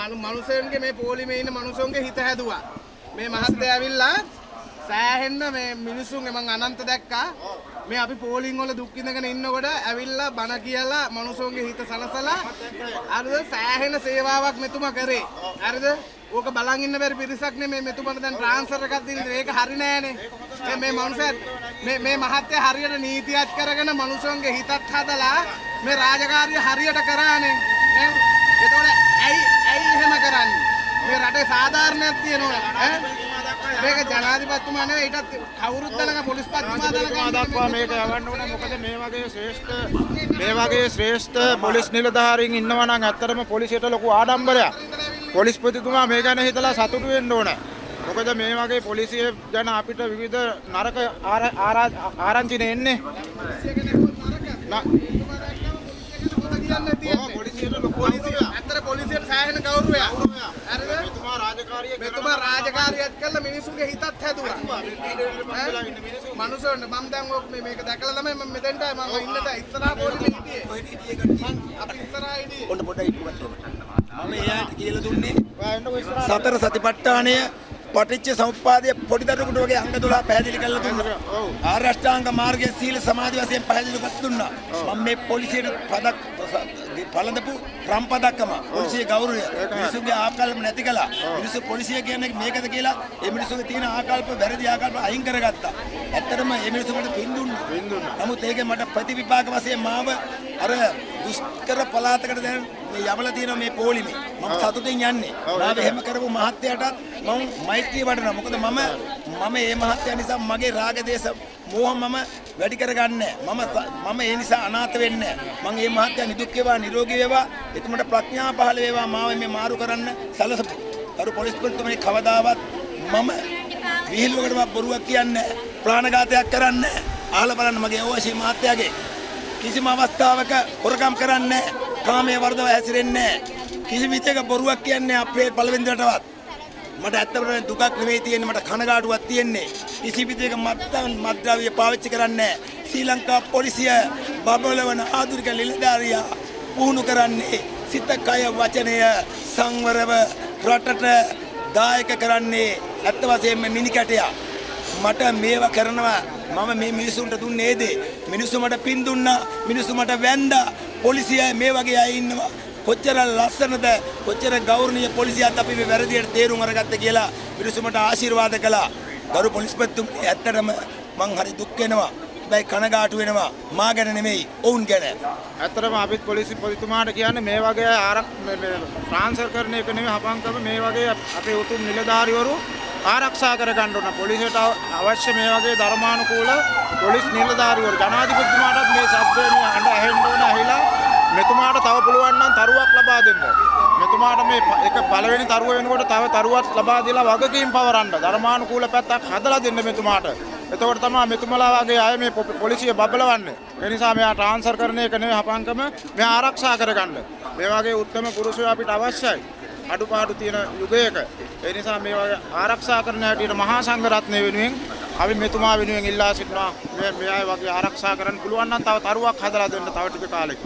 මනුස්සයන්ගේ මේ පොලිමේ ඉන්න මනුස්සයන්ගේ හිත හැදුවා. මේ මහත්තයා ඇවිල්ලා සෑහෙන්න මේ මිනිස්සුන්ගේ මං අනන්ත දැක්කා. මේ අපි පොලින් වල දුක් විඳගෙන ඉන්නකොට ඇවිල්ලා බණ කියලා මනුස්සයන්ගේ හිත සනසලා හරිද සෑහෙන සේවාවක් මෙතුමා කරේ. හරිද? ඕක බලන් ඉන්න බැරි පිරිසක් නේ මේ මෙතුමාට දැන් ට්‍රාන්ස්ෆර් එකක් දෙන්නේ. ඒක හරි නෑනේ. මේ මනුස්සයා මේ මේ මහත්තයා හරියට නීතියත් කරගෙන මනුස්සයන්ගේ හිතත් හදලා මේ රාජකාරිය හරියට කරානේ. නේ? එතකොට ඇයි ඇයි එහෙම කරන්නේ? මේ රටේ සාධාරණයක් තියෙනවා ඈ? මේක ජනාධිපතිතුමා නෙවෙයි ඊටත් කවුරුත් දැනග පොලිස්පතිතුමා ජනාධිපතිතුමා දැනගන්න දක්වා මේක යවන්න ඕන. මොකද මේ වගේ ශ්‍රේෂ්ඨ පොලිස් නිලධාරීන් ඉන්නවා නම් ඇත්තටම පොලිසියට ලොකු ආඩම්බරයක්. පොලිස්පතිතුමා මේ ගැන හිතලා සතුටු වෙන්න ඕන. මොකද මේ වගේ පොලිසිය ගැන අපිට විවිධ නරක ආරංචිනේ එන්නේ. කියන්න තියෙන්නේ. පොලිසියට ලොකු පොලිසිය. ඇත්තට පොලිසියට සෑහෙන ගෞරවයක්. හරිද? මෙතුමා රාජකාරිය මෙතුමා රාජකාරියත් කළා මිනිස්සුන්ගේ හිතත් හැදුවා. මනුස්සයන්ට මම දැන් ඔක් මේ මේක දැකලා තමයි මම මෙතෙන්ට ආවේ. මම ඉන්න දැන් ඉස්සරහා පොලිමේ හිටියේ. මං අපි ඉස්සරහා හිටියේ. ඔන්න පොඩ්ඩක් ඉක්මනට එන්න. මම එයාට කියලා දුන්නේ ඔයා එන්නකෝ ඉස්සරහට. සතර සතිපට්ඨානය පටිච්ච සමුප්පාදය පොඩි දරුවෙකුට වගේ අංග 12 පැහැදිලි කරලා දුන්නා. ඔව්. ආර්ය අෂ්ටාංග මාර්ගයේ සීල සමාධි වශයෙන් පැහැදිලි කරලා දුන්නා. මම මේ පොලිසියට පදක් පළඳපු රම් පදක්කම පොලිසියේ ගෞරවය මිනිසුන්ගේ ආකල්ප නැති කළා. මිනිස්සු පොලිසිය කියන්නේ මේකද කියලා ඒ මිනිස්සුන්ගේ තියෙන ආකල්ප වැරදි ආකල්ප අයින් කරගත්තා. ඇත්තටම මේ මිනිස්සු මට පින් දුන්නා. පින් දුන්නා. නමුත් ඒකේ මට ප්‍රතිවිපාක වශයෙන් මාව අර දුෂ්කර පළාතකට දැන් මේ යවලා තියෙනවා මේ පොලිමේ. මම සතුටින් යන්නේ. මාව එහෙම කරපු මහත්තයාටත් මම මෛත්‍රී වඩනවා. මොකද මම මේ මහත්තයා නිසා මගේ රාග දේශ මෝහ මම වැඩි කරගන්නේ නැහැ. මම ඒ නිසා අනාථ වෙන්නේ නැහැ. මං ඒ මහත්තයා නිදුක් වේවා නිරෝගී වේවා එතුමට ප්‍රඥා පහළ වේවා මාව මේ මාරු කරන්න සලසපු. කරු පොලිස්පතිතුමනි කවදාවත් මම විහිළුවකටවත් බොරුවක් කියන්නේ නැහැ. ප්‍රාණඝාතයක් කරන්නේ නැහැ. අහලා බලන්න මගේ ඕවශී මහත්තයාගේ කිසිම අවස්ථාවක හොරකම් කරන්නේ නැහැ. කාමයේ වර්ධව හැසිරෙන්නේ නැහැ. කිසි විටක බොරුවක් කියන්නේ අපේ පළවෙනි රටවත්. මට ඇත්තටම දුකක් නෙවෙයි තියෙන්නේ, මට කනගාටුවක් තියෙන්නේ. කිසි විදියක මත්ද්‍රව්‍ය පාවිච්චි කරන්නේ නැහැ. ශ්‍රී ලංකා පොලිසිය බබලවන ආධුනික නිලධාරියා පුහුණු කරන්නේ සිත කය වචනය සංවරව රටට දායක කරන්නේ ඇත්ත වශයෙන්ම මිනිකැටයා. මට මේවා කරනවා මම මේ මිනිසුන්ට දුන්නේ ඒ දේ. මිනිස්සු මට පින් දුන්නා, මිනිස්සු මට වැන්දා. පොලිසිය මේ වගේ අය ඉන්නවා. කොච්චර ලස්සනද, කොච්චර ගෞරවනීය පොලිසියත් අපි මේ වැරදියට තේරුම් අරගත්ත කියලා මිනිස්සු මට ආශිර්වාද කළා. ගරු පොලිස්පතිතුමනි ඇත්තටම මං හරි දුක් වෙනවා. හැබැයි කනගාටු වෙනවා. මා ගැන නෙමෙයි, ඔවුන් ගැන. ඇත්තටම අපිත් පොලිසිපතිතුමාට කියන්නේ මේ වගේ මේ ට්‍රාන්ස්ෆර් කරන එක නෙමෙයි හපංකම, මේ වගේ අපේ උතුම් නිලධාරිවරු ආරක්ෂා කරගන්න ඕන. පොලිසියට අවශ්‍ය මේ වගේ ධර්මානුකූල පොලිස් නිලධාරිවරු. ජනාධිපතිතුමාටත් මේ ශබ්දය මේ අඬ ඇහෙන්න ඕන. ඇහිලා මෙතුමාට තව පුළුවන් නම් තරුවක් ලබා දෙන්න. මෙතුමාට මේ එක පළවෙනි තරුව වෙනකොට තව තරුවක් ලබා දීලා වගකීම් පවරන්න. ධර්මානුකූල පැත්තක් හදලා දෙන්න මෙතුමාට. එතකොට තමයි මෙතුමලා වගේ අය මේ පොලිසිය බබලවන්නේ. ඒ නිසා මෙයා ට්‍රාන්ස්ෆර් කරන එක නෙවෙයි හපංකම, මෙයා ආරක්ෂා කරගන්න. මේ වගේ උත්තම පුරුෂයෝ අපිට අවශ්‍යයි. අඩුපාඩු තියෙන යුගයක. ඒ නිසා මේ වගේ ආරක්ෂා කරන හැටියට මහා සංඝ රත්නය වෙනුවෙන් අපි මෙතුමා වෙනුවෙන් ඉල්ලා සිටිනවා. මේ අය වගේ ආරක්ෂා කරන්න පුළුවන් නම් තව තරුවක් හදලා දෙන්න තව ටික කාලෙක.